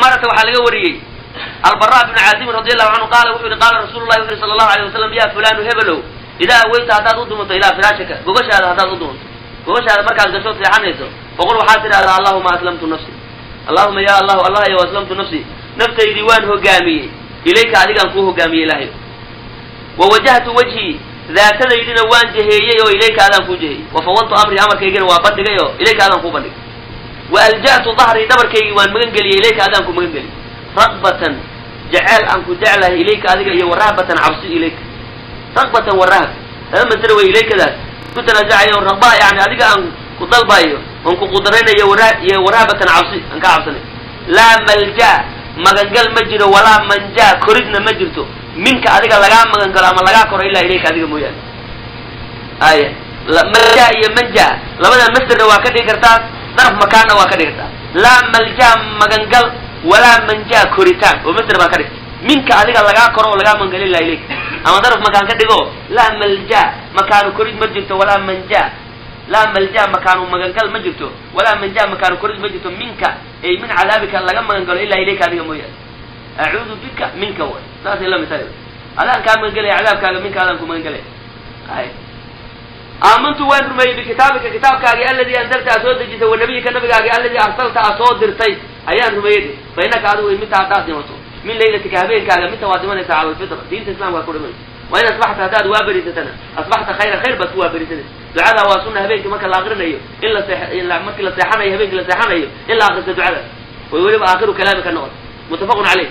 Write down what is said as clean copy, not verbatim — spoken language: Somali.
Cumarata waxaa laga wariyey Albara bnu Caazibin radi allahu canhu, qaala wuxuu yihi: qaala Rasuulu llahi wuxu sala allahu alayh wasalam: ya fulanu hebelow, idaa aweyta, haddaad u dumanto, ilaa firaashaka, gogashaada haddaad u dumanto, gogashaada markaad gasho seexanayso, faqul, waxaad tidhahdaa: allahuma aslamtu nafsi, allahuma ya Allahu, Allah yo, aslamtu nafsi, naftaydii waan hogaamiyey, ilayka, adigaan kuu hogaamiyey Ilaahay, wa wajahtu wajhii, daatadaydina waan jaheeyey oo ilayka, adaan kuu jaheeyey, wa fawaltu amrii, amarkaygina waa bandhigay oo ilayka, adaan kuu bandhigay, wa alja'tu dahrii, dhabarkaygii waan magan geliyey, ilayka, adaan ku magan geliyey, raqbatan, jeceel aan ku jeclahay, ilayka, adiga, iyo warahbatan, cabsi, ilayka. Raqbatan wa rahb laba masale way ilaykadaas ku tanaasacayo. Raqba yani adiga aan ku dalbayo oon ku qudaraynayo, iyo warahbatan, cabsi aan ka cabsanay. Laa malja, magangal ma jiro, walaa manja, koridna ma jirto, minka, adiga lagaa magangalo ama lagaa koro, ilaa ilayka, adiga mooyaane. Aya, malja iyo manja labada masderna waa ka dhigi kartaa, daraf makaanna waa ka dhigi kartaa. Laa malja, magangal, walaa manja, koritaan oo masder baa ka dhigta, minka, adiga lagaa koro oo lagaa magangalo, ilaa ilayka. Ama daraf makaan ka dhigo: laa malja, makaanu korid ma jirto, walaa manja, laa malja, makaanu magangal ma jirto, walaa manja, makaanu korid ma jirto, minka ay min cadaabika laga magangalo, ilaa ilayka, adiga mooyaane. Acuudu bika minka way, saasay la mid tahay. Adaan kaa magangelaya cadaabkaaga, minka, adaan ku magangelaya. Ay, aamantu, waan rumeeyey, bikitaabika, kitaabkaagii, aladii anzalta, aa soo dejisay, wa nabiyika, nabigaagii, aladii arsalta, aa soo dirtay ayaan rumeeyey. Fa innaka, adigu, minta, haddaad dhimato, min laylatika, habeenkaaga, minta, waad dhimanaysaa, cala alfitra, diinta Islamkaa ku dhimanaysa. Wa in asbaxta, haddaad waaberiisatana, asbaxta khayra, khayr baad ku waaberisanaysa. Ducadaa waa sunna habeenkii marka la aqrinayo in la see markii la seexanayo, habeenkii la seexanayo, in la akristo ducadaas, way weliba aakhiru kalaami ka noqon. Muttafaqun caleyh.